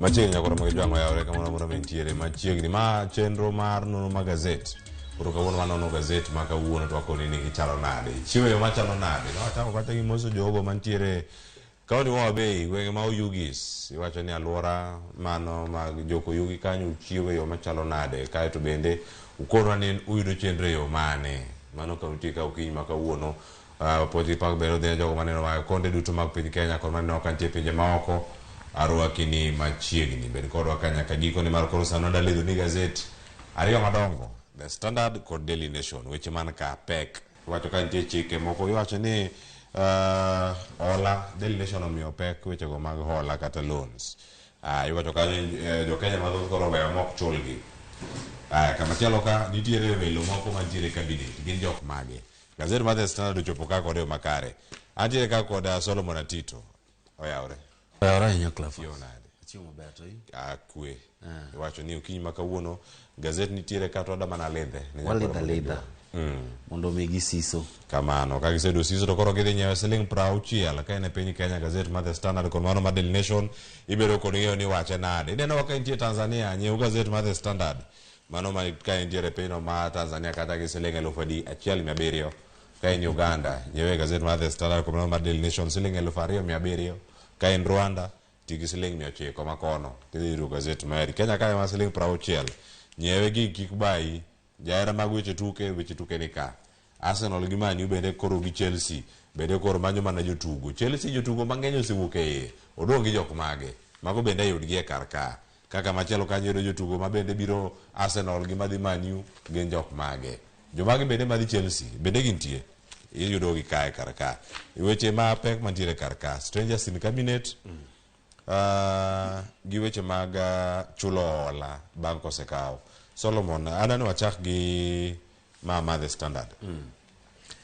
Machiegni nyakoro mag jwang'o yawre kamoro amora mantiere machiegni ma chenro mar nono ma gazet. Koro kawuono wanono gazet ma kawuono to wakoni ni gichalo nade. Chiwo yo machalo nade. Ne wachako kata gi moso jogo mantiere kaunti ma Homa Bay, gwenge ma Oyugis. Iwacho ni alwora mano mag Jokoyugi kanyo uchiwo e yo machalo nade. Kaeto bende ukonwa ni uyudo chenro e yo mane. Mano kaunti ka okinyi ma kawuono. Puoch gi pak bende odhi ne jogo manenowa e konde duto mag piny Kenya kod manenowa ka nitie e pinje maoko. Arwaki ni machiegni. Bed kodwa ka nyaka giko nimar koro sani wadwa lidho ni gazet ariyo madongo, The Standard kod Daily Nation. Weche man ka pek. Iwacho ka nitie chike moko iwacho ni hola, Daily Nation omiyo pek wechego mag hola kata loans. Iwacho kanyo jo Kenya mathoth koro oweyo mok chulgi. Aya, kamachielo ka nitiere welo moko mantiere e cabinet, gin jok mage? Gazet mar The Standard ochopo ka kod e yo makare. Antiere ka kod Solomon Atito. Oyawre. Oyawre ahinya Cleophas. Chiewo nade? Achiewo maber to in? Ah, kwe. Iwacho ni okinyi ma kawuono gazet nitiere ka to wada mana lidhe. Ne Walidha nyakwar lidha. Mondo omigi siso. Kamano, ka giseyudo siso to koro gidhi nyiewe siling 60 ka en e piny Kenya gazet mar The Standard kod mano mar Daily Nation ibedo kod ng'eyo ni wache nade. Ineno ka intie Tanzania, nyiew gazet mar The Standard. Mano ma ka intiere e pinyno ma Tanzania kata gi siling elufu adi 1700. Ka in Uganda, nyiewe gazet mar The Standard kod mano mar Daily Nation siling 2700. Ka in Rwanda, ti gi siling 900 ma kono tidhi yudo gazet mari. Kenya kae ma siling 60. Nyiewe gigi kik bayi. Jahera mag weche tuke, weche tuke ni ka. Arsenal gi Man U bende koro gi Chelsea bende koro manyo mana jotugo. Chelsea jotugo mang'eny osewuok e iye. Odong' gi jok mage. Mago bende yudgi e kar ka. Kaka machielo kanyo yudo jotugo ma bende biro Arsenal gi madhi Man U gin jok mage. Jomage bende madhi Chelsea bende gintie. Iyudo gi kae kar ka. Weche ma pek mantiere kar ka. Strangers in cabinet. Gi weche mag chulo hola bang' kosekaw. Solomon, aneno wachak gi ma mar The Standard.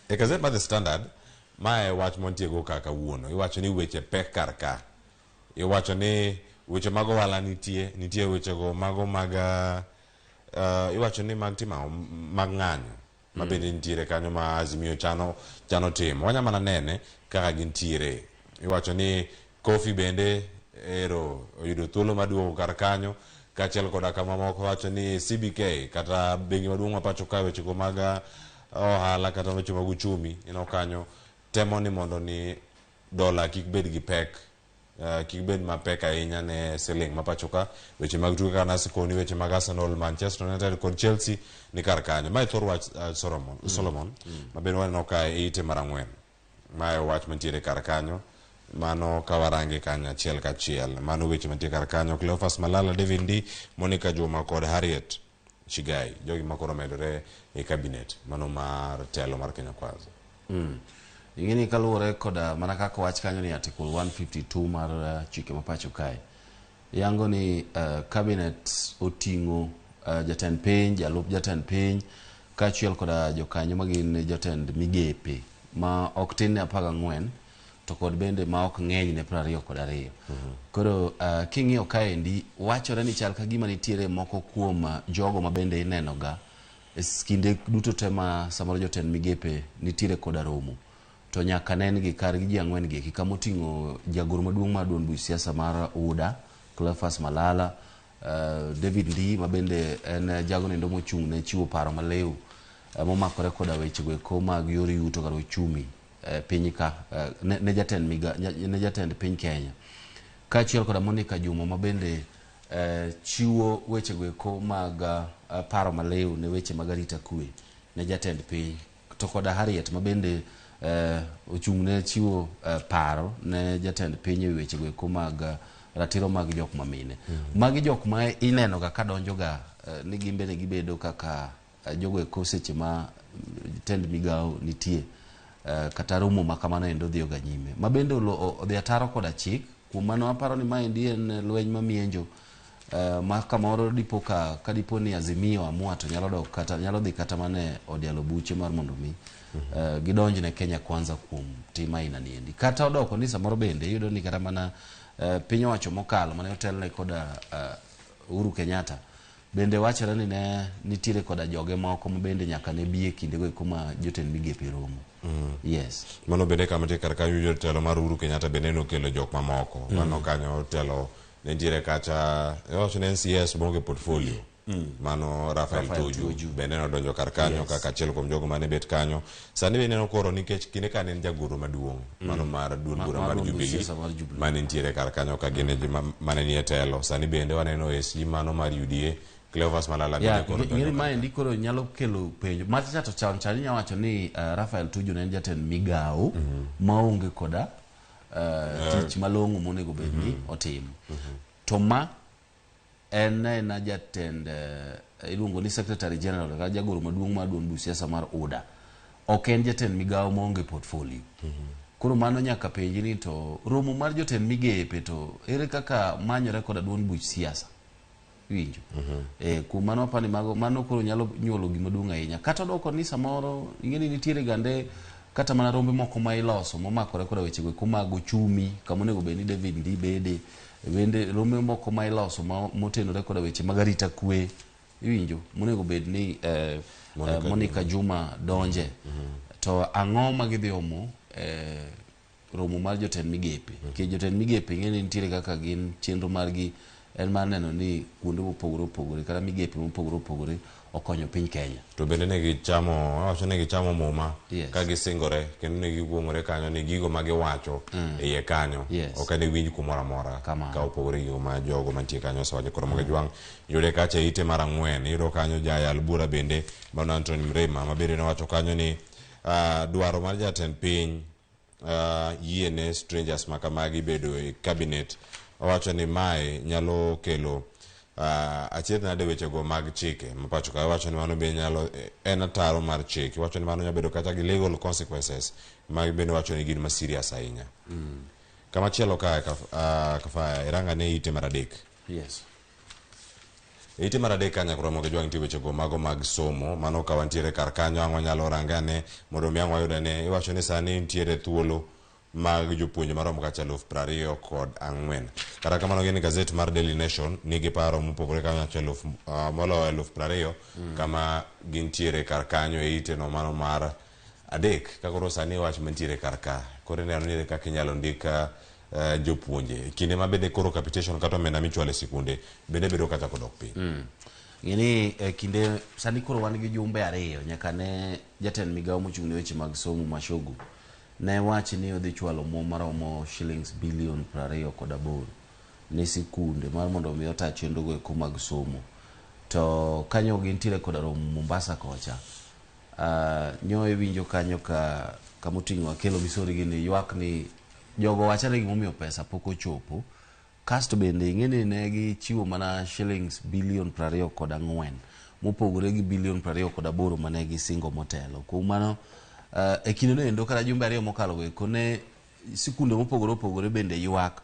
E gazet mar The Standard, ma e wach mantie go ka kawuono. Iwacho ni weche pek kar ka. Iwacho ni weche mag ohala nitie, nitie wechego mago mag iwacho ni mag timo ang'o? Mag ng'anyo ma bende nitiere kanyo ma Azimio chano chano timo. Wanya mana nene kaka gintiere. Iwacho ni Kofi bende ero oyudo thuolo mar duogo kar kanyo kaachiel koda kama moko wacho ni CBK kata bengi maduong' ma pacho ka wechego mag ohala kata weche mag uchumi ineno kanyo temo ni mondo ni dola kik bed gi pek kik bed mapek ahinya ne siling ma pacho ka. Weche mag tuke kaka nasekoni weche mag Arsenal, Manchester United kod Chelsea ni kar kanyo. Mae thor wach Solomon, Solomon ma bende waneno ka e ite mar ang'wen. Mae wach mantiere kar kanyo. Mano ka warange kanyo achiel kachiel. Mano weche mantie kar kanyo. Cleophas Malala, David Ndii, Monica Juma kod Harriet Chigai. Jogi ma koro omedore e cabinet mano mar telo mar Kenya Kwanza. Ing'eni kaluwore koda mana kaka wach kanyo ni article 152 mar chike ma pacho kae yango ni cabinet oting'o jatend piny, jalup jatend piny kaachiel koda jokanyo ma gin jotend migepe ma ok tin ne 14 to kod bende ma ok ng'eny ne 22. Koro king'iyo kaendi wachore ni chal ka gima nitiere moko kuom jogo ma bende ineno ga e kinde duto te ma samoro jotend migepe nitiere koda romo to nyaka nen gi kargi ji ang'wen gi eki kama oting'o jagoro maduong' mar duond buch siasa mar UDA Cleophas Malala, David Ndii ma bende en jago nendo mochung' ne chiwo paro maliw momakore koda weche go eko mag yor yuto kata uchumi piny ka ne jatend miga, ne jatend piny Kenya kaachiel koda Monica Juma ma bende chiwo weche go eko mag paro maliw ne weche mag arita kwe ne jatend piny to koda Harriet ma bende ochung' ne chiwo paro ne jatend piny e weche go eko mag ratiro mag jok mamine. Magi jok ma ineno ga kadonjo ga ni gin bende gibedo kaka jogo eko seche ma tend migawo nitie kata romo ma kamano endo dhiyo ga nyime ma bende odhi ataro koda chik. Kuom mano aparo ni maendi en lweny mamienjo ma kamoro dipo ka dipo ni Azimio amua to nyalo dok kata nyalo dhi kata mana e od yalo buche mar mondo mi gidonj ne Kenya Kwanza kuom tim aina ni endi. Kata odoko ni samoro bende iyudo ni kata mana piny owacho mokalo mane otelne koda Uhuru Kenyatta bende wachore ni ne nitiere koda joge moko ma bende nyaka ne bi e kindego eko ma jotend migepe romo. Yes. Mano bende kama tie kar kanyo jotelo mar Uhuru Kenyatta bende nokelo jok mamoko. Mano kanyo telo Ne nitiere kacha iwacho ni NCS maonge portfolio mano Rafael Rafael Tuju Tuju. bende nodonjo kar kanyo kaka achiel kuom jogo mane bet kanyo. Sani be ineno koro nikech kinde ka ne en jagoro maduong' mano mar duond bura mar mar duond Jubilee siasa mar Jubilee. mane nitiere kar kanyo ka gin e joma mane nie telo. Sani bende waneno SG mano mar UDA Cleophas Malala bende Yeah, koro ing'e ni donjo kar maendi koro nyalo kelo penjo machacha to chon chon inyalo wacho ni Rafael Tuju ne en jatend migawo maonge koda tich malong'o monego bed ni otimo. To ma en ena jatend iluongo ni secretary general kata jagoro maduong' mar duond buch siasa mar UDA. Ok en jatend migawo maonge portfolio. Koro mano nyaka penji ni to romo mar jotend migepe to ere kaka manyore koda duond buch siasa? Iwinjo? Kuom mano apani mago mano koro nyalo nyuolo gima duong' ahinya. Kata odoko ni samoro ing'e ni nitiere gande kata mana rombe moko ma iloso momakore koda wechego eko mag ochumi kama onego bed ni David Ndii bede bende rombe moko ma iloso ma motenore koda weche mag arita kwe iwinjo monego bed ni Monica Juma donje. To ang'o ma gidhi omo romo mar jotend migepe? Nikech jotend migepe ing'e ni nitiere kaka gin chenro margi en mar neno ni kuonde mopogore opogore kata migepe mopogore opogore okonyo piny Kenya. To bende ne gichamo wawacho ni gichamo muma Yes. ka gisingore kendo ne gikuong'ore kanyo ni gigo ma giwacho e iye kanyo ok ane winj kumoro amora Kamano. ka opogore gi gigo ma jogo mantie kanyo osewacho. Koro mondo jwang' yude kacha e ite mar ang'wen iyudo kanyo jayal bura bende mano Anthony Mrema ma bende nowacho kanyo ni dwaro mar jatend piny yiene strangers ma kamagi bedo e cabinet. Owacho ni mae nyalo kelo achiedh nade wechego mag chike ma pacho ka. Owacho ni mano be nyalo en ataro mar chik. Owacho ni mano nyalo bedo kata gi legal consequences ma bende owacho ni gin ma serious ahinya. Kama chielo kae Kafaya iranga ne ite mar adek. Yes. Ite mar adek ka nyaka romo gi jwang' nitie wechego mago mag somo. Mano ka wantiere kar kanyo ang' wanyalo range ane mondo mi ang' wayud ane. Iwacho ni sani nitiere thuolo mag jopuonje maromo kacha 24,000. Kata kamano gin gazet mar Daily Nation nigi paro mopogore kanyo achiel moloyo 20,000 kama gintiere kar kanyo e ite no mano mar adek. Ka koro sani wach mantiere kar ka koro ineno ni ere kaka inyalo ndik jopuonje kinde ma bende koro capitation kata omenda michwalo e sikunde bende bedo kata kodok piny. Ng'e ni e kinde sani koro wan gi jumbe ariyo nyaka ne jatend migawo mochung' ne weche mag somo Machogu ne wachi ni odhi chwalo omwom maromo shillings bilion 28 ne sikunde mar mondo mi ota chenro go eko mag somo. To kanyo gintiere koda romo Mombasa kocha. Nyo iwinjo kanyo ka kamoting'o Akelo Misori gini ywak ni jogo wachane gimomiyo pesa pok ochopo. Kasto bende ing'e ni ne gichiwo mana shillings bilion 24 mopogore gi bilion 28 mane gisingo motelo. Kuom mano e kindeno endo kata jumbe ariyo mokalo go eko ne sikunde mopogore opogore bende ywak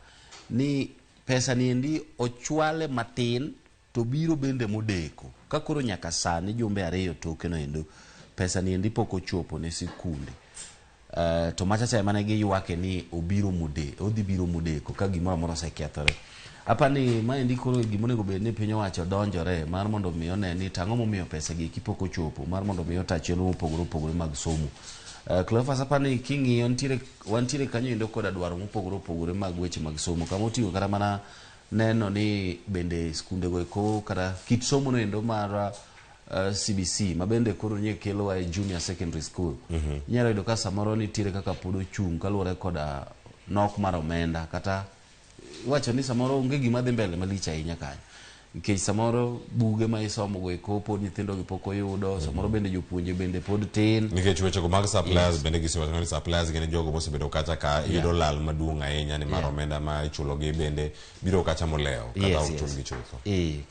ni pesa ni endi ochwale matin to biro bende modeko. Ka koro nyaka sani jumbe ariyo toke no endo pesa ni endi pok ochopo ne sikunde. To machacha ema ne giywake ni obiro odhi biro modeko ka gimoro amora osekethore. Apani maendi koro gima onego bed ni piny owacho donjore mar mondo mi one ni tang'o momiyo pesa gi eki pok ochopo mar mondo mi ota chenro mopogore opogore mag somo. Cleophas apani king'iyo nitiere wantiere kanyo endo koda dwaro mopogore opogore mag weche mag somo kama oting'o kata mana neno ni bende skunde go eko kata kit somo no endo mar CBC ma bende koro nye kelowa e junior secondary school. Inyalo yudo ka samoro nitiere kaka pod ochung' kaluwore koda nok mar omenda kata iwacho ni samoro onge gima dhi mbele malich ahinya kanyo. Nikech samoro buge ma isomo go eko pod nyithindo gi pok oyudo, samoro bende jopuonje bende pod tin. Nikech wechego mag suppliers bende gisewacho ni suppliers gin jogo mosebedo kacha ka yudo lal maduong' ahinya ni mar omenda ma ichulogi bende biro kacha molewo kata ok chulgi chutho.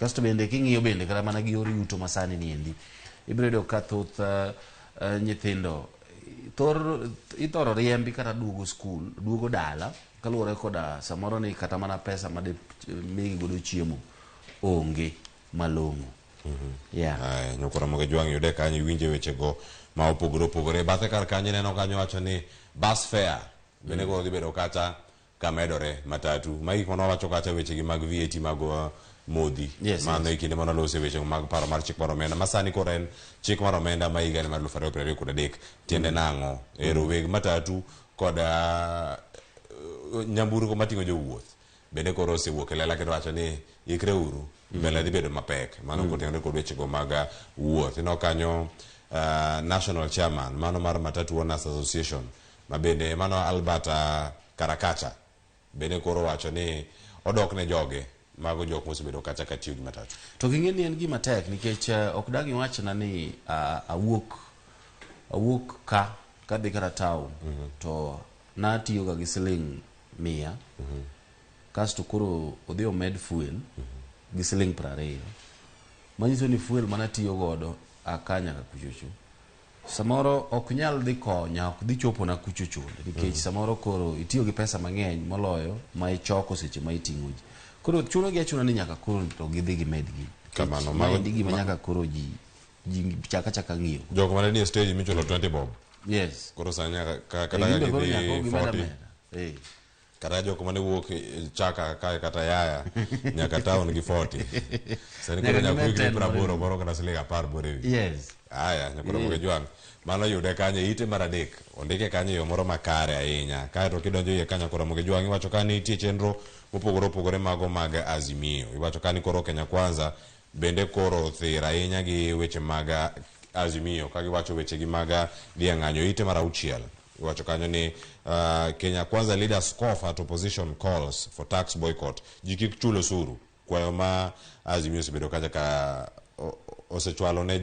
Kasto bende king'iyo bende kata mana gi yor yuto masani ni endi ibiro yudo ka thoth nyithindo ithoro riembi kata duogo skul, duogo dala kaluwore koda samoro ni kata mana pesa ma de migi godo chiemo onge malong'o. Ae, nyokora moge jwang' yude kanyo iwinje wechego ma opogore opogore. Bathe kar kanyo ineno kanyo wacho ni bus fare bende koro dhi bedo kata kamedore matatu. Magi gik mane wawacho kacha wechegi mag VAT mag modhi. Mano e kinde mane walose weche mag paro mar chik mar omenda. Ma sani koro en chik mar omenda ma higa ni mar 2023. Tiende nang'o? Ero weg matatu kod nyamburko mating'o jowuoth. Bende koro osewuok e lela kendo wacho ni ikre uru mbele dhi bedo mapek. Mano kotenore kod wechego mag wuoth. Ineno kanyo national chairman mano mar Matatu Owners Association ma bende mano Albert Karakacha bende koro wacho ni odok ne joge mago jok mosebedo kacha ka tiyo gi matatu. To ging'e ni en gima tek nikech ok dang' iwachna ni awuok ka kadhi kata town to natiyo ga gi siling 100 kasto koro odhi omed fuel gi siling 20 manyiso ni fuel manatiyo godo aka nyaka kuchocho samoro ok nyal dhi konya, ok dhi chopona kuchocho nikech samoro koro itiyo gi pesa mang'eny moloyo ma ichoko seche ma iting'o ji. Koro chuno gi achuna ni nyaka koro to gidhi gimed gi. Kamano, Maendi gima nyaka koro ji chaka chaka ng'iyo. Jok mane nie stage michulo 20 bob. Yes. Koro sani nyaka kata ka gidhi 40. Kata jok mane wuok Chaka kae kata Yaya nyaka town gi 40. Sani koro nyaka wuok gi 80 moro kata siling 10 bore wi. Yes. Aya, nyakoro moge jwang'. Mano yude kanyo ite mar 3. Ondike kanyo e yo moro makare ahinya. Kaeto kidonjo iye kanyo koro moge jwang' iwacho ka nitie chenro mopogore opogore mago mag Azimio. Iwacho ka ni koro Kenya Kwanza bende koro thir ahinya gi weche mag Azimio ka giwacho weche gi mag dhi e ng'anyo ite mar 6. Iwacho kanyo ni Kenya Kwanza leaders scoff at opposition calls for tax boycott. Ji kik chul osuru. Kwayo ma Azimio osebedo kacha ka osechwalo ne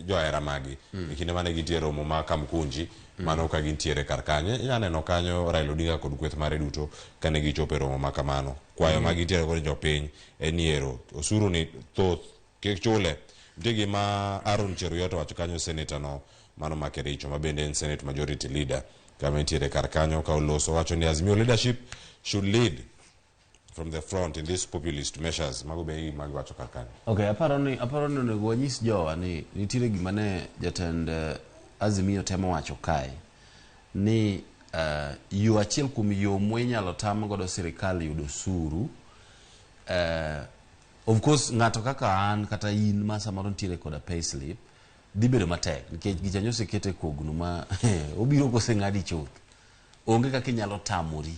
johera magi e kinde mane gintie romo ma Kamkunji mano ka gintiere kar kanyo. Inya neno kanyo Raila Odinga kod kweth mare duto kane gichopo e romo ma kamano. Kwayo ma gintiere kod jopiny en ni ero osuru ni thoth kik chule. Nitie gima Aaron Cheruiyot owacho kanyo, senator no mano ma Kericho ma bende en Senate Majority Leader kama entiere kar kanyo ka oloso wacho ni Azimio leadership should lead from the front in these populist measures. Mago be gima giwacho kar kanyo. Okay, aparo ni onego wanyis jowa ni nitiere gima ne jatend Azimio temo wacho kae ni yo achiel kuom yo mwinyalo tam godo sirikal yudo osuru, of course ng'ato kaka an kata in ma samoro nitiere koda payslip dhi bedo matek nikech gicha nyosekete kogno ma obiro koseng'adi chuth. Onge kaka inyalo tamori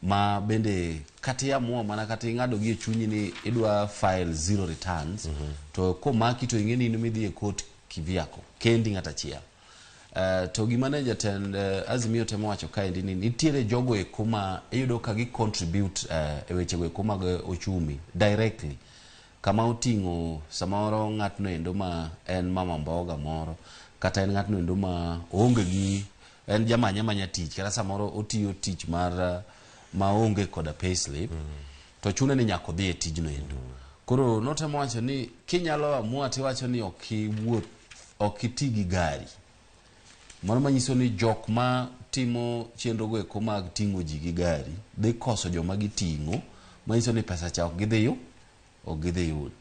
ma bende kata iamua mana kata ing'ado gi e chunyi ni idwa file zero returns to komaki to ing'e ni in midhi e court kivyako kendi ng'at achiel. To gima ne jatend Azimio temo wacho kaendi ni nitiere jogo eko ma iyudo ka gi contribute e wechego eko mag ochumi directly, kama oting'o samoro ng'atno endo ma en mama mboga moro kata en ng'atno endo ma oonge gi en jamanya manya tich kata samoro otiyo tich mar maonge koda payslip to chune ni nyaka odhi e tijno endo. Koro notemo wacho ni kinyalo amua tiwacho ni ok iwuoth, ok iti gi gari, mano manyiso ni jok ma timo chenro go eko mag ting'o ji gi gari dhi koso joma giting'o, manyiso ni pesa cha ok gidhi yudo.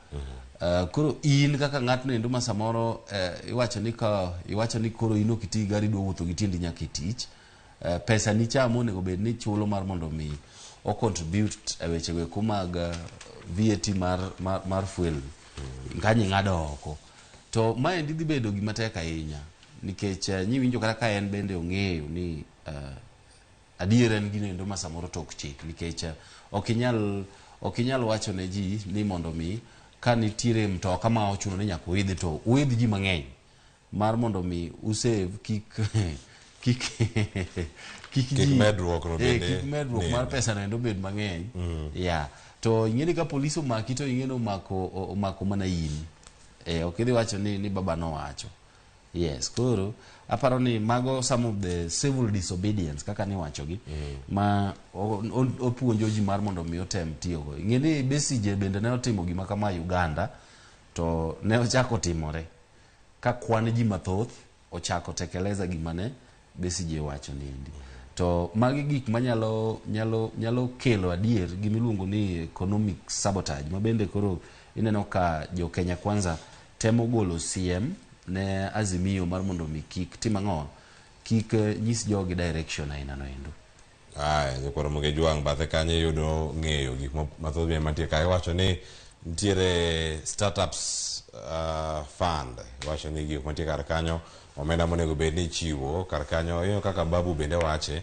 Koro in kaka ng'atno endo ma samoro iwacho ni ka iwacho ni koro in ok iti gi gari idwa wuotho gi tiendi nyaka e tich, pesa ni cha monego bed ni chulo mar mondo mi o contribute e wechego eko mag VAT mar fuel kanyo ing'ado oko. To maendi dhi bedo gima tek ahinya nikech nyiwinjo kata ka en bende ong'eyo ni adier en gino endo ma samoro tok chik nikech ok inyal wacho ne ji ni mondo mi ka nitiere mtoka ma ochuno ni nyaka uidhi to uidh ji mang'eny mar mondo mi usave kik kik medruok no bende kik medruok mar pesa no endo bed mang'eny. Yeah, to ing'e ni ka polis omaki to ing'e ni omako mana in. Ok idhi wacho ni baba nowacho. Yes, koro aparo ni mago some of the civil disobedience kaka niwachogi ma opuonjo ji mar mondo mi otem tiyogo. Ing'e ni Besigye bende ne otimo gima kama Uganda to ne ochako timore ka kwan ji mathoth ochako tekeleza gima ne Besigye wacho niendi. To magi gik manyalo nyalo kelo adier gimiluongo ni economic sabotage ma bende koro ineno ka jo Kenya Kwanza temo golo siem ne Azimio mar mondo mi kik tim ang'o, kik nyis jogi direction aina no endo. Aya, nyakoro moge jwang' bathe kanyo iyudo ng'eyo gik mathoth be mantie ka. Iwacho ni nitiere startups fund, iwacho ni gik mantie kar kanyo omenda monego bed ni ichiwo kar kanyo. Iyudo kaka Babu bende wache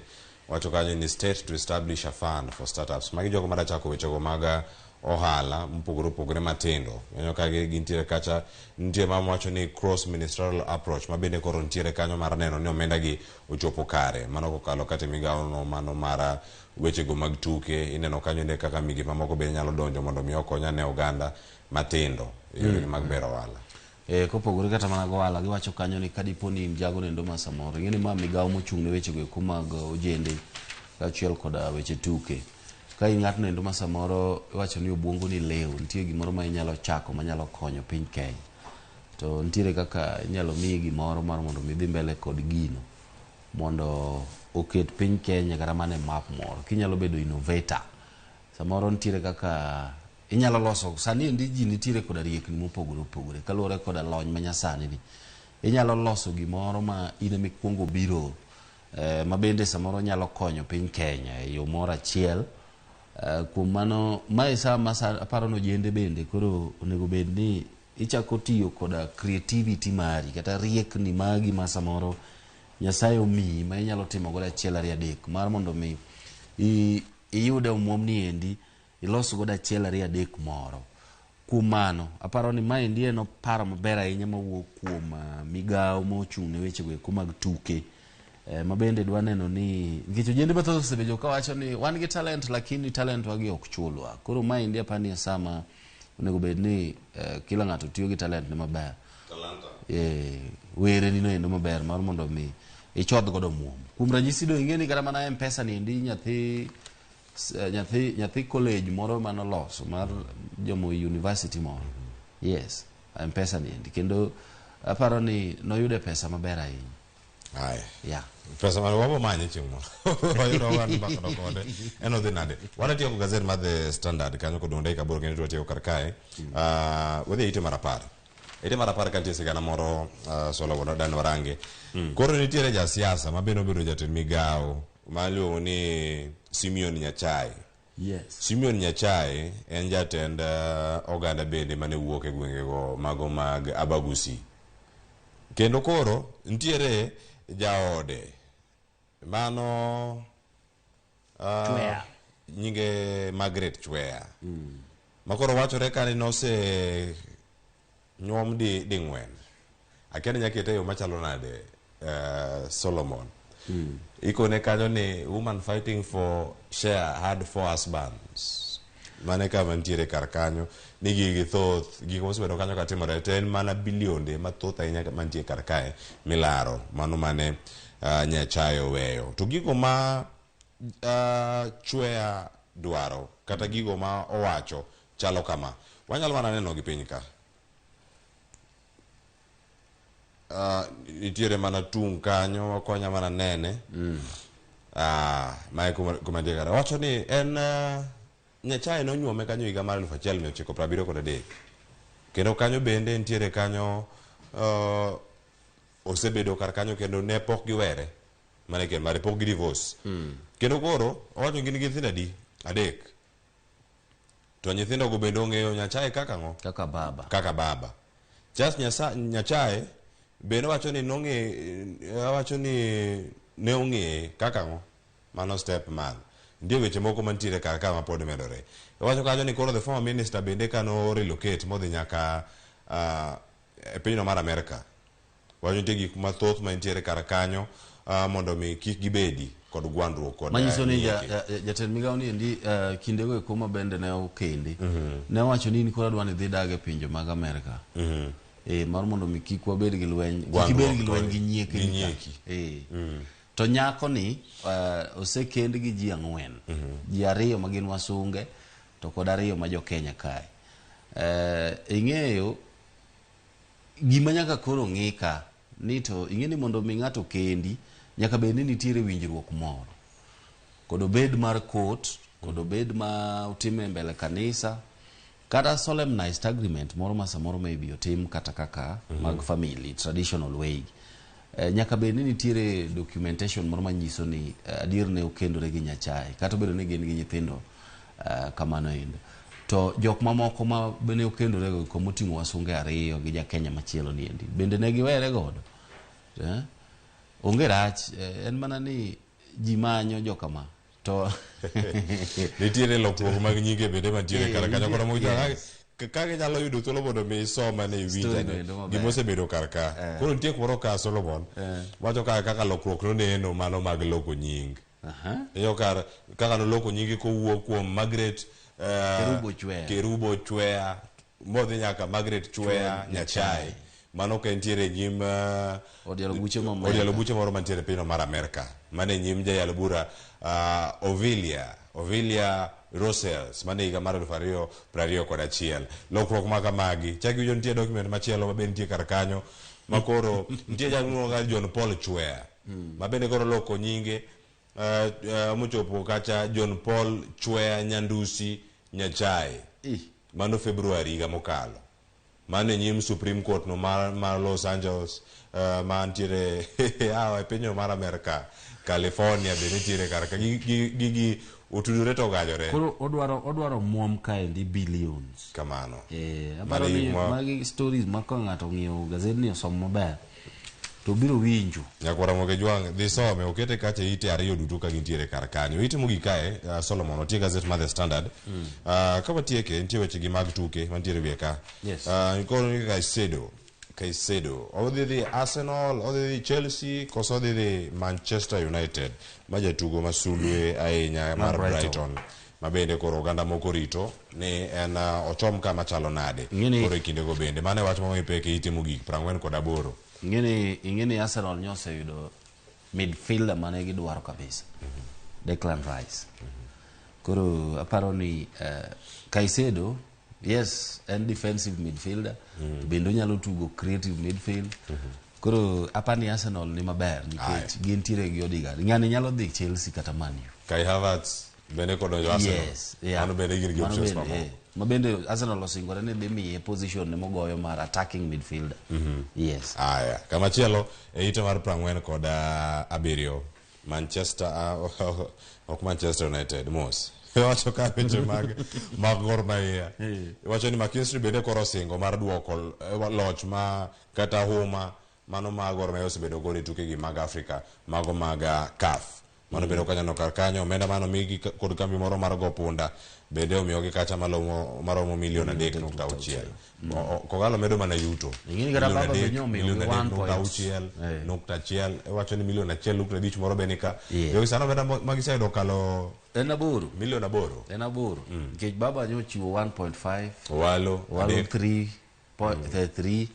Wacho kanyo ni state to establish a fund for startups. Magi jogo madwa chako wechego mag ohala mopogore opogore matindo. Ineno ka gintiere kacha, nitie mama wacho ni cross ministerial approach ma bende koro nitiere kanyo mar neno ni omenda gi ochopo kare. Mano kokalo kata e migawo no mano mar wechego mag tuke, ineno kanyo ne kaka migepe mamoko bende nyalo donjo mondo mi okony ane oganda matindo e yore mag bero ohala. Kopogore kata mana go ohala, giwacho kanyo ni kadipo ni in jago nendo ma samoro ing'e ni ma migawo mochung' ne wechego eko mag ojende kaachiel koda weche tuke. Ka in ng'atno endo ma samoro iwacho ni obuongo ni lew, nitie gimoro ma inyalo chako manyalo konyo piny Kenya. To nitiere kaka inyalo miyi gimoro mar mondo mi idhi mbele kod gino mondo oket piny Kenya kata mana e map moro. Kinyalo bedo innovator, samoro nitiere kaka inyalo loso sani endi ji nitiere koda riekni mopogore opogore kaluwore koda lony manyasani ni inyalo loso gimoro ma in ema ikuongo biro ma bende samoro nyalo konyo piny Kenya e yo moro achiel. Kuom mano mae sa ma aparo ni ojende bende koro onego bed ni ichako tiyo koda creativity mari kata riekni magi ma samoro Nyasaye omiyi ma inyalo timo godo achiel ariyo adek mar mondo mi iyude omuom ni endi ilos godo achiel ariyo adek moro. Kuom mano, aparo ni maendi en paro maber ahinya mawuok kuom migawo mochung' ne wechego eko mag tuke ma bende dwa neno ni nikech ojende mathoth osebedo kawacho ni wan gi talent lakini talent wagi ok chulwa. Koro maendi aparo ni e sama onego bed ni kila ng'ato tiyo gi talent ne maber. Wereni no endo maber mar mondo mi ichodh godo omuom. Kuom ranyisi do ing'e ni kata mana M-Pesa ni endi nyathi nyathi college moro manoloso mar jomo university moro. Yes, M-Pesa ni endi kendo aparo ni noyude pesa maber ahinya. Aye. Yeah. Pesa mane wabo manye chieng' moro. Wayudo wan mbaka no kode. En odhi nade? Wanatieko gazet mar The Standard kanyo kodong' dakika aboro kendo twatieko kar kae. Wadhi e ite mar 10. Ite mar 10 ka nitie sigana moro Solomon dan warange. Koro nitiere jasiasa ma bende obedo jatend migawo ma iluongo ni Simeon Nyachae. Yes. Simeon Nyachae en jatend oganda bende mane wuok e gwengego mago mag Abagusi. Kendo koro nitiere jaode mano Chweya. Nyinge Margaret Chweya. Makoro wachore ka ni nose nyuom ding'wen. Akia ni nyakete e yo machalo nade Solomon. Ikone kanyo ni woman fighting for share had 4 husbands. Mane kama nitiere kar kanyo ni gigi thoth gik mosebedo kanyo katimore to en mana bilionde mathoth ahinya mantie kar kae milaro mano mane Nyachae oweyo. To gigo ma Chweya dwaro kata gigo ma owacho chalo kama. Wanyalo mana neno gi piny ka. Nitiere mana tung' kanyo wakonya mana nene. Mae kuma nitie kare. Owacho ni en Nyachae nonyuome kanyo higa mar 1973. Kendo kanyo bende nitiere kanyo osebedo kar kanyo kendo ne pok giwere. Mane kend mare pok gi divorce. Kendo koro owacho gin gi nyithindo adi? 3. To nyithindo go bende ong'eyo Nyachae kaka ang'o? Kaka baba. Kaka baba. Charles Nyachae bende wacho ni nong'e, wacho ni ne ong'eye kaka ang'o? Mano step man. Nitie weche moko mantiere kar ka ma pod medore. Owacho kanyo ni koro the former minister bende ka no relocate modhi nyaka e pinyno mar Amerika. Wacho nitie gik mathoth ma nitiere kar kanyo mondo mi kik gibedi kod gwandruok kod Manyiso ni nyieke. Jatend migawo ni endi kindego eko ma bende ne okende. Ne owacho ni in koro adwa ni idhi dag e pinje mag Amerika. Mar mondo mi kik wabed gi lweny, kik ibed gi lweny gi nyieke Gi ni ka. nyieki. To nyako ni osekend gi ji 4. Ji 2 ma gin wasunge to kod 2 ma jo Kenya kae. Ing'eyo gima nyaka koro ng'i ka ni to ing'e ni mondo mi ng'ato kendi nyaka bed ni nitiere winjruok moro. Kod obed mar court, kod obed ma otime mbele kanisa, kata solemnized agreement moro ma samoro maybe otim kata kaka mag family, traditional way. Nyaka bed ni nitiere documentation moro manyiso ni adier ne okendore gi Nyachae, kata obedo ni gin gi nyithindo kamano endo. To jok mamoko ma bende okendore go ko moting'o wasunge 2 gi ja Kenya machielo ni endi, bende ne giwere godo. Onge rach, en mana ni ji manyo jokama to Nitiere lokruok mag nyinge bende mantiere kar kanyo. Koro moko Yes. ka ginyalo yudo thuolo mondo mi isoma ne Story iwinj no ane endo maber. gima osebedo kar ka. Koro nitie kumoro ka Solomon wacho ka kaka lokruok noneno mano mag loko nying. Iyo kar kaka noloko nyinge kowuok kuom Margaret Kerubo Chweya. Kerubo Chweya modhi nyaka Margaret Chweya Nyachae. Mano ka entiere e nyim Od yalo buche ma od yalo Amerka. buche moro mantiere e pinyno mar Amerka. Mane nyim jayal bura Ovilia Rosales mane higa mar 2021. Lokruok ma kamagi. Chak iwinjo nitie document machielo ma be nitie kar kanyo ma koro nitie jal miluongo kaka John Paul Chweya ma bende koro loko nyinge mochopo kacha John Paul Chweya Nyandusi Nyachae. Mano February higa mokalo. Mano e nyim Supreme Court no mar Los Angeles mantiere e pinyno mar Amerka, California be nitiere kar ka. Gigi otudore to ogajore. Koro odwaro muom kaendi billions. Kamano. Aparo ni magi stories ma ka ng'ato ong'iyo gazetni osomo maber to biro winjo. Nyakwara Moge Jwang' dhi some okete kacha ite ariyo duto ka gintiere kar kanyo. Ite mogik kae Solomon otie gazet mar The Standard. Ka watieke nitie weche gi mag tuke mantiere wiye ka. Yes. Koro ni Caicedo odhi dhi Arsenal, odhi dhi Chelsea koso odhi dhi Manchester United ma jatugo ma sulwe ahinya mar Brighton. Brighton. Ma bende koro oganda moko rito ni en ochom kama chalo nade. Koro e kindego bende mano e wach ma pek e ite mogik 48. Ing'eni Arsenal nyoseyudo midfielder mane gidwaro kabisa. Declan Rice. Koro aparo ni Caicedo, yes, en defensive midfielder, to bende onyalo tugo creative midfield. Koro apani Arsenal ni maber nikech gintiere gi Odegaard. Ng'ani nyalo dhi Chelsea kata Man U. Kai Havertz bende kodonjo Arsenal. Yes, yeah. Mano bende gin gi Mano options bende, mamoko. Ma bende Arsenal osingore ni dhi miye position ne mogoyo mar attacking midfielder. Yes. Aya, kamachielo e ite mar 47 Manchester ok Manchester United mos. Wacho ka weche mag Gor Mahia. Wacho ni McKinstry bende koro osingo mar duoko loch ma kata huma mano ma Gor Mahia osebedo godo e tukegi mag Afrika mago mag CAF. Mano bende ok kar kanyo omenda mano migi kod kambi moro mar go punda bende omiyogi kacha maromo milion 3.6. Kogalo medo mana yuto. Ing'eni kata baba be nyomiyo Milion gi adek one nukta point. auchiel, nukta achiel, iwacho ni milion 1.5 moro be nika. Yeah. Jogi sano omenda magiseyudo okalo En 8. Milion 8. En 8. Nikech baba nyochiwo 1.5. Owalo, Owalo adek. 3.3.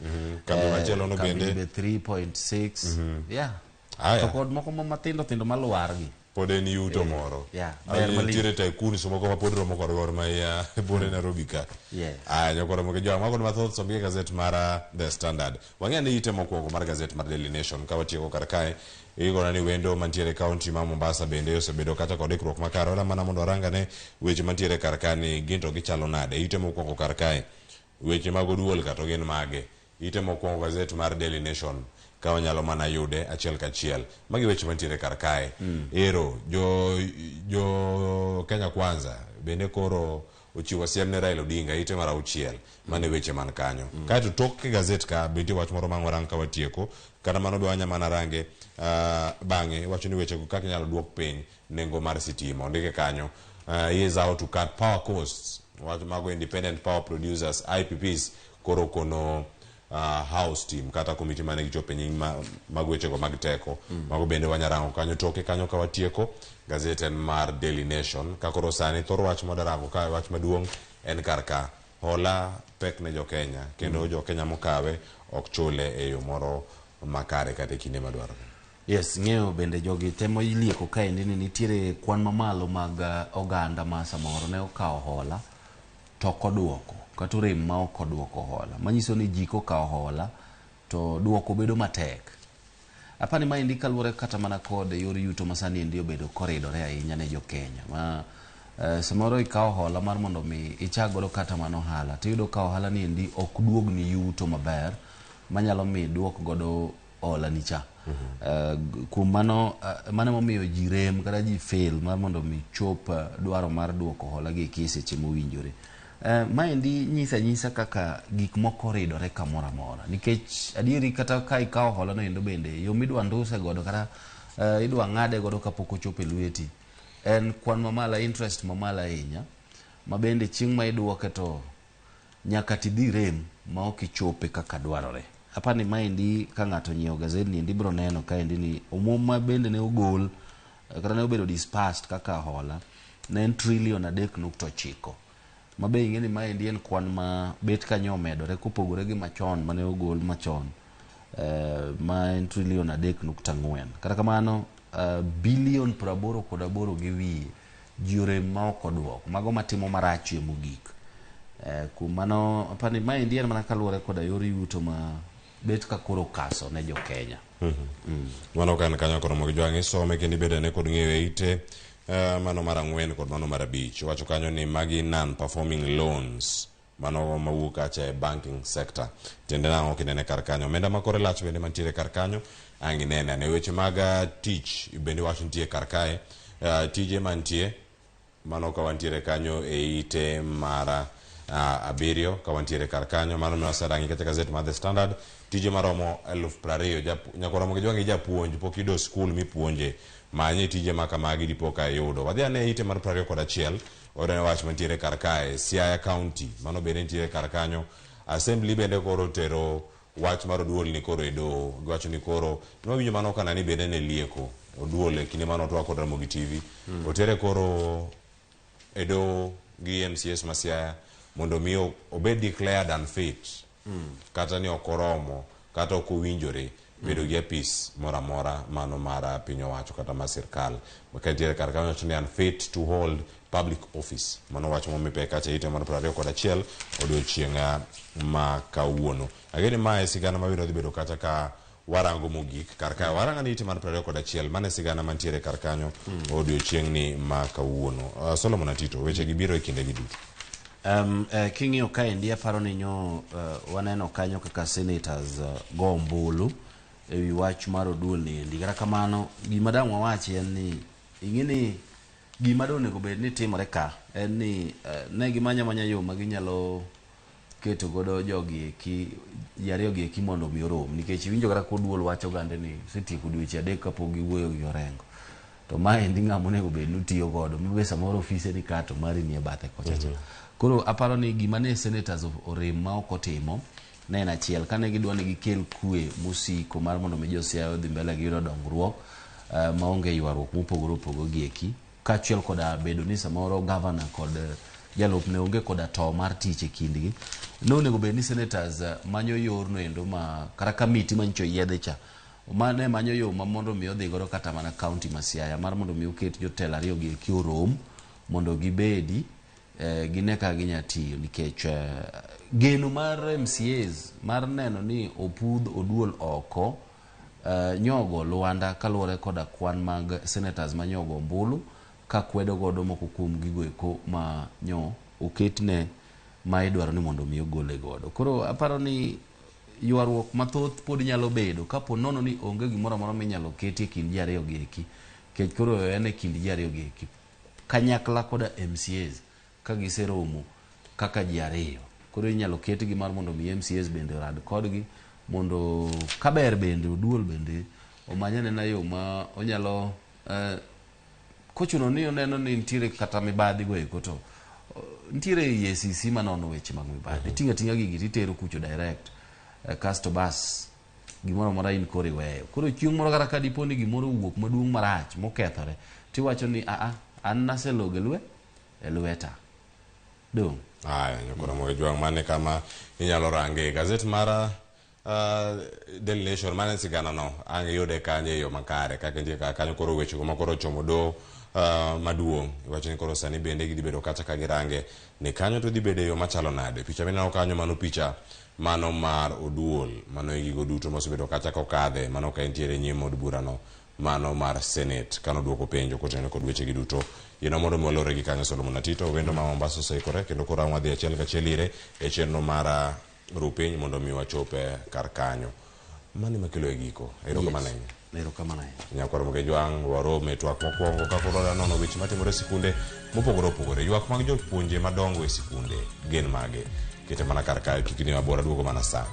Kambi machielo no Kambi bende. be 3.6. Yeah. Aya. To kod moko ma matindo tindo maluar gi. Pod en yuto moro. Yeah, Aye, ber malich. nitiere tycoons moko ma pod romo kod Gor Mahia e buore Nairobi ka. Yes. Aya, nyakwara Moge Jwang', mago mathoth somgi e gazet mar The Standard. Wang'e ni ite mokwongo mar gazet mar Daily Nation ka watieko kar kae. Igona ni wendo mantiere e kaunti ma Mombasa bende osebedo kata kod ikruok makare. Ola mana mondo warangane weche mantiere kar ka ni gin to gichalo nade. Ite mokwongo kar kae. Weche mag oduol ka to gin mage. Ite mokwongo gazet mar Daily Nation ka wanyalo mana yude achiel kachiel. Magi weche mantiere kar kae. Ero, jo Kenya Kwanza bende koro ochiwo siem ne Raila Odinga ite mar 6 mane weche man kanyo. Kaeto tok gazet ka be nitie wach moro ma warang ka watieko. Kata mano be wanya mana range bang'e wacho ni weche go kaka inyalo duok piny nengo mar sitima. Ondike kanyo. He is how to cut power costs. Wach mago independent power producers IPPs koro kono house team kata komiti mane gichopo e nying mag wechego mag teko. Mago bende wanyarango kanyo toke kanyo ka watieko. Gazet en mar Daily Nation. Ka koro sani thor wach mwadarango ka wach maduong' en kar ka. Hola pek ne jo Kenya kendo jo Kenya mokawe ok chule e yo moro makare kata e kinde madwarore. Yes, ng'eyo bende jogi temo lieko kaendi ni nitiere kwan mamalo mag oganda ma samoro ne okawo hola to ok oduoko kata orem ma ok oduoko hola. Manyiso ni ji kokawo hola to duoko bedo matek. Apani maendi kaluwore kata mana kod yor yuto ma sani endi obedo koridore ahinya ne jo Kenya. Ma samoro ikawo hola mar mondo mi ichak godo kata mana ohala tiyudo ka ohala ni endi ok duogni yuto maber manyalo mi duok godo hola ni cha. Kuom mano mano emomiyo ji rem kata ji fail mar mondo mi chop dwaro mar duoko hola gi eki e seche mowinjore. Maendi nyisa nyisa kaka gik moko oridore kamoro amora nikech adieri kata ka ikawo hola no endo bende yo midwa nduse godo kata idwa ng'ade godo kapok ochopo e lweti en kwan mamalo, interest mamalo ahinya, ma bende chieng' ma iduoke to nyaka tidhi rem ma ok ichope kaka dwarore. Apani maendi ka ng'ato onyiewo gazetni endi biro neno kaendi ni omuom ma bende ne ogol kata ne obedo dispersed kaka hola ne en trilion 3.9, ma be ing'e ni maendi en kwan ma bet kanyo omedore kopogore gi machon mane ogol machon, ma en trilion 3.4. Kata kamano, bilion 88 gi wiye ji orem ma ok oduoko, mago matimo marachie mogik. Kuom mano, apani maendi en mana kaluwore koda yor yuto ma bet ka koro kaso ne jo Kenya. Mano ka en kanyo koro mogi jwang' isome kendo ibedo ane kod ng'eyo e ite mano mar 4 kod mano mar 5. Wacho kanyo ni magi non-performing loans mano mawuok kacha e banking sector. Tiende nang'o kinene kar kanyo? Omenda ma kore lach bende mantiere kar kanyo ang' inene ane weche mag tich bende wacho nitie kar kae, tije mantie mano ka wantiere kanyo e ite mar 7 ka wantiere kar kanyo mano miwaserangi kata gazet mar The Standard. Tije maromo 20,000 nyaka romo gi jwang' japuonj pok yudo skul mipuonje, manye tije ma kamagi dipo ka iyudo. Wadhi ane e ite mar 21, wayudo wach mantiere kar kae Siaya County, mano bende nitiere kar kanyo. Assembly bende koro tero wach mar Oduol ni koro e doho, giwacho ni koro nwawinjo mano kana ni bende ne lieko Oduol e kinde mane otwak kod Ramogi TV. Otere koro e doho gi MCS ma Siaya mondo mi obed declared unfit, kata ni ok oromo kata ok owinjore bedo gi apis moro amora mano mar piny owacho kata mar sirkal. Ka nitiere kar kanyo wacho ni unfit to hold public office. Mano wach momi pek kacha ite mar 21 odiochieng' ma kawuono. Ageno ni mae sigana mabiro dhi bedo kacha ka warango mogik kar kae. Waranga ni ite mar 21, mano e sigana mantiere kar kanyo odiochieng' ni ma kawuono. Solomon Atito, weche gi biro e kinde gi duto. King'iyo kaendi aparo ni nyo waneno kanyo kaka senators go ombulu ewi wach mar Oduol ni endi. Kata kamano, gima dang' wawachi en ni ing'e ni gima do onego bed ni timore ka en ni ne gimanya manya yo ma ginyalo keto godo jogi eki, ji ariyo gi eki mondo mi orom, nikech iwinjo kata ka Oduol wacho gande ni osetieko dweche 3 kapok giwuoyo gi Orengo. To maendi ng'ama onego bed ni otiyo godo, mabe samoro ofise ni ka to mari nie bathe kocha cha. Koro aparo ni gima ne senators orem ma ok otimo ne en achiel, kane gidwa ni gikel kwe mosiko mar mondo mi jo Siaya odhi mbele gi yudo dongruok maonge ywaruok mopogore opogore gi eki, kaachiel koda bedo ni samoro gavana kod jalupne onge koda to mar tich e kindgi. Ne onego bed ni senators manyo yorno endo ma kata kamiti manyicho yiedhi cha mane manyo yo ma mondo mi odhi godo kata mana county ma Siaya mar mondo mi oket jotelo ariyo gi eki orom mondo gibedi gine kaka ginya tiyo, nikech geno mar MCAs mar neno ni opudh Oduol oko nyogo lwanda kaluwore koda kwan mag senators manyogo ombulu ka kwedo godo moko kuom gigo eko ma nyo oketne ma idwaro ni mondo mi ogole godo. Koro aparo ni ywaruok mathoth pod nyalo bedo kapo nono ni onge gimoro amora minyalo keti e kind ji ariyo gi eki, nikech koro en e kind ji ariyo gi eki kanyakla koda MCAs ka giseromo kaka ji ariyo. Koro inyalo ketgi mar mondo mi MCAs bende orad kodgi mondo kaber bende Oduol bende omany anena yo ma onyalo kochuno ni oneno ni nitiere kata mibadhi go eko to nitiere EACC manono weche mag mibadhi. Iting'o ating'a gigi titero kucho direct, kasto bas gimoro amora in koro iweyo. Koro chieng' moro kata ka dipo ni gimoro owuok maduong' marach mokethore, tiwacho ni aa an naselogo e lweta. Dong'. Aya, nyakoro moyo jwang' mane kama inyalo range. Gazet mar Daily Nation mane sigana no ang' iyude kanyo e yo makare kaka nitie kar kanyo koro weche go makoro ochomo doho maduong'. Iwacho ni koro sani bende gidhi bedo kacha ka girange ni kanyo to dhi bedo e yo machalo nade. Picha mineno kanyo mano picha mano mar Oduol, mano e gigo duto mosebedo kacha kokadhe, mano ka entiere e nyim od burano mano mar Senate kano duoko penjo kotenore kod weche gi duto. Yino mondo mi walore gi kanyo Solomon Atito, wendo ma Mombasa oseikore kendo koro ang' wadhi achiel kachiel ire e chenro mar rupiny mondo mi wachop kar kanyo. Mano ema kelo e giko. Erokamano ahinya. Erokamano ahinya. Nyakwar Mogejwang' warom e twak mokwongo ka koro wadwa nono weche matimore e sikunde mopogore opogore. Ywak mag jopuonje madongo e sikunde gin mage? Kete mana kar kae kik idhi mabor, aduogo mana sani.